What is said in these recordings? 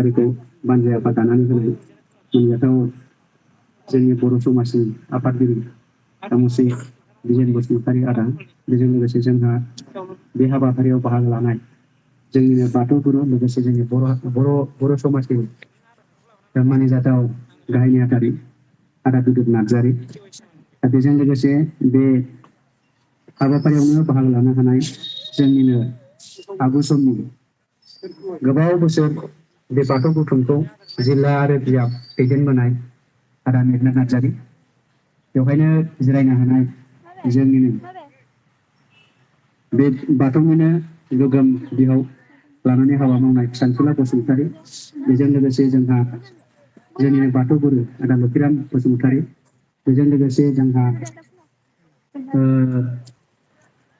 हाबाफारिखौ बानजाय आफाद दानानै होनाय मोनजाथाव जोंनि बर' समाजनि आफादगिरि गाम'सि बिजेन बसुमतारी आदा, बेजों लोगोसे जोंहा बे हाबाफारियाव बाहागो लानाय जोंनिनो बाथौ गुरु, लोगोसे जोंनि बर' समाजनि मानिजाथाव गाहाय नेहाथारि आदा बिदुद नार्जारी, बेजों लोगोसे बे हाबाफारियावनो बाहागो लानो हानाय जोंनिनो आगु समनि गोबाव बोसोर बे बाथौ गौथुमखौ जिल्ला आरो बियाब दैदेनबोनाय आदा मेघनाथ नार्जारी, बेवहायनो जिरायनो हानाय जोंनिनो बे बाथौनिनो गोगोम बिहाव लानानै हाबा मावनाय सानसुला बसुमतारी, बेजों लोगोसे जोंहा जोंनिनो बाथौ गुरु आदा लखिराम बसुमतारी, बेजों लोगोसे जोंहा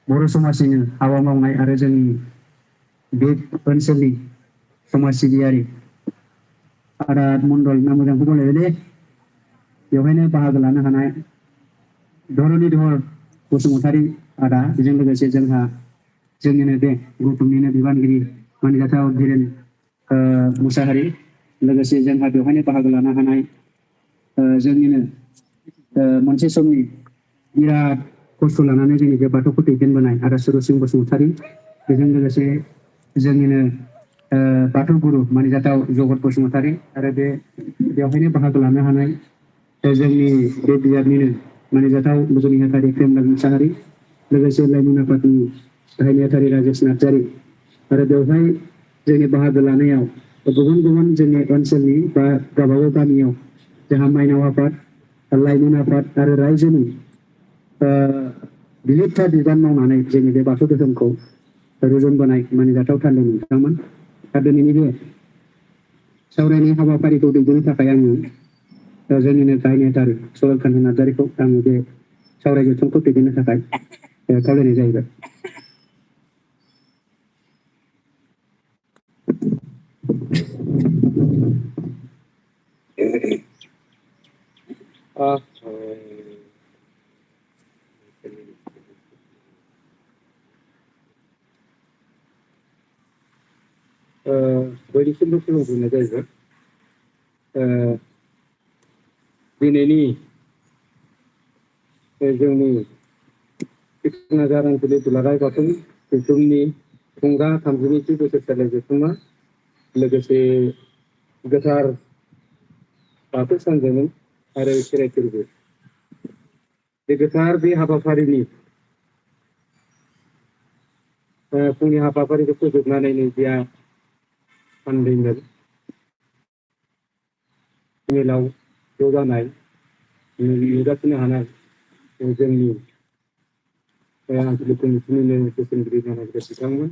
बर' समाजनिनो हाबा मावनाय आरो जोंनि बे ओनसोलनि समाज सिबियारि आदा मण्डल, ना मोजांखौ गनायबाय दे, बेवहायनो बाहागो लानो हानाय धरनिधर बसुमतारी आदा, बेजों लोगोसे जोंहा जोंनिनो बे गौथुमनिनो बिबानगिरि मानजाथाव धीरेन मुसाहारि, लोगोसे जोंहा बेवहायनो बाहागो लानो हानाय जोंनिनो मोनसे समनि बिराद खस्थ' लानानै जोंनि बे बाथौखौ दैदेनबोनाय आदा सुरसिं बसुमतारी, बेजों लोगोसे जोंनिनो बाथौ गुरु मानिजाथाव जगत बसुमतारी, आरो बेवहायनो बाहागो लानो हानाय जोंनि बे बियाबनिनो मानिजाथाव गोजौ नेहाथारि प्रेमलाल मुसाहारि, लोगोसे लाइमोन आफादनि गाहाय नेहाथारि राजेश नार्जारी, आरो बेवहाय जोंनि बाहागो लानायाव गुबुन गुबुन जोंनि ओनसोलनि बा गावबागाव गामियाव जोंहा माइनाव आफाद, लाइमोन आफाद आरो रायजोनि गिलिरथार बिबान मावनानै जोंनि बे बाथौ धोरोमखौ रुजुनबोनाय मानिजाथाव थानदों नोंथांमोन। दा दिनैनि बे सावरायनाय हाबाफारिखौ दैदेननो थाखाय आङो जोंनिनो गाहाय नेहाथारि सरलकान्त नार्जारीखौ आङो बे सावराय जथुमखौ दैदेननो थाखाय खावलायनाय जाहैबाय। बयनिसिमबो खुलुमग्रोनाय जाहैबाय। दिनैनि जोंनि क'क्राझार ओनसोलनि दुलाराय बाथौ गौथुमनि खुंगा 32थि बोसोरसालि जथुम्मा, लोगोसे गोथार बाथौ सानजानि आरो खेराइ फोरबो, बे गोथार बे हाबाफारिनि फुंनि हाबाफारिखौ फोजोबनानै नैबेया सानदैमोन मेलाव ज' जानाय नुगासिनो हानाय जोंनि आनसलिक कमिटिनिनो बोसोनगिरि जानाय बिथांमोन,